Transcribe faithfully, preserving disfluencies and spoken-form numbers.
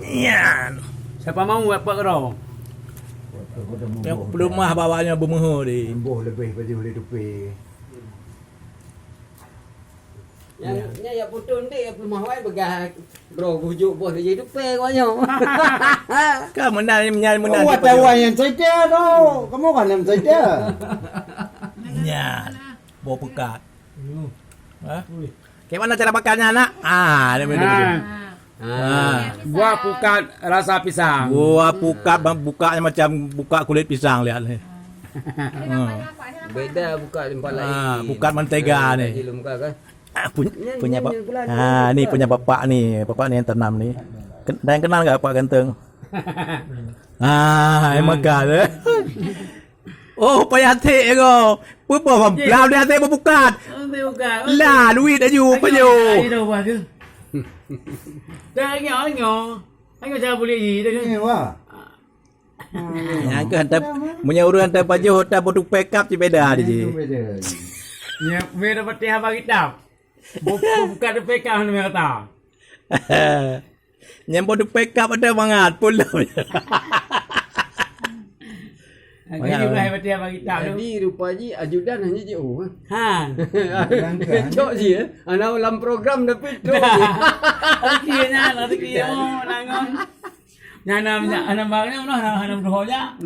Nyan. Siapa mau buat pak kero? Yang peulumah bawanya beumeuhô di. Boh lebih baju le tupi. Yang nya ya putu ndik ya peulumah wai begah bro bujuk boh le tupi kau nyo. Ka meunan, meunan, meunan. Wah, tawan yang cerita tu. Kamu kan yang cerita. Nyan. Boh pukat. Ha? Kayak mana cara makannya, nak? Ah, dia main begitu. Ah. Buah pukat rasa pisang. Buah pukat, bang, bukanya macam buka kulit pisang, lihat ni. Hmm. Beda buka tempat lain. Ah, pukat mentega ni. Lom buka kan? Ah, pun-, punya apa? Ah, ni punya bapak ni. Bapak ni yang tanam ni. Ken-, ada yang kenal enggak Pak Ganteng? Ah, yang makan, eh? Oh, payah até ko. Peue boh bang? Blam di até boh pukat. Lah, duit aju, apa nyo? Dah nyo, nyo. Nyo cara boleh ji dah. Ni wah. Nyang ke hantar, meunyo ureueng hantar pajoh, hantar boh tupai kap cit beda di ji. Beda. Nya, meh dapat teh abang kitab. Boh, boh pukat tupai kap hana meh rata. Nyang boh tupai kap ada mangat, pulo. Mangat. Jadi, rupa ji ajudan hanya ji, oh. Ha. Cok ji, eh. Ana lam program tapi cok ji. Rezeki nyan, rezeki, oh, nangon. Nyan, nyan, nyan, nyan, nyan, nyan, nyan, nyan, nyan, nyan, nyan,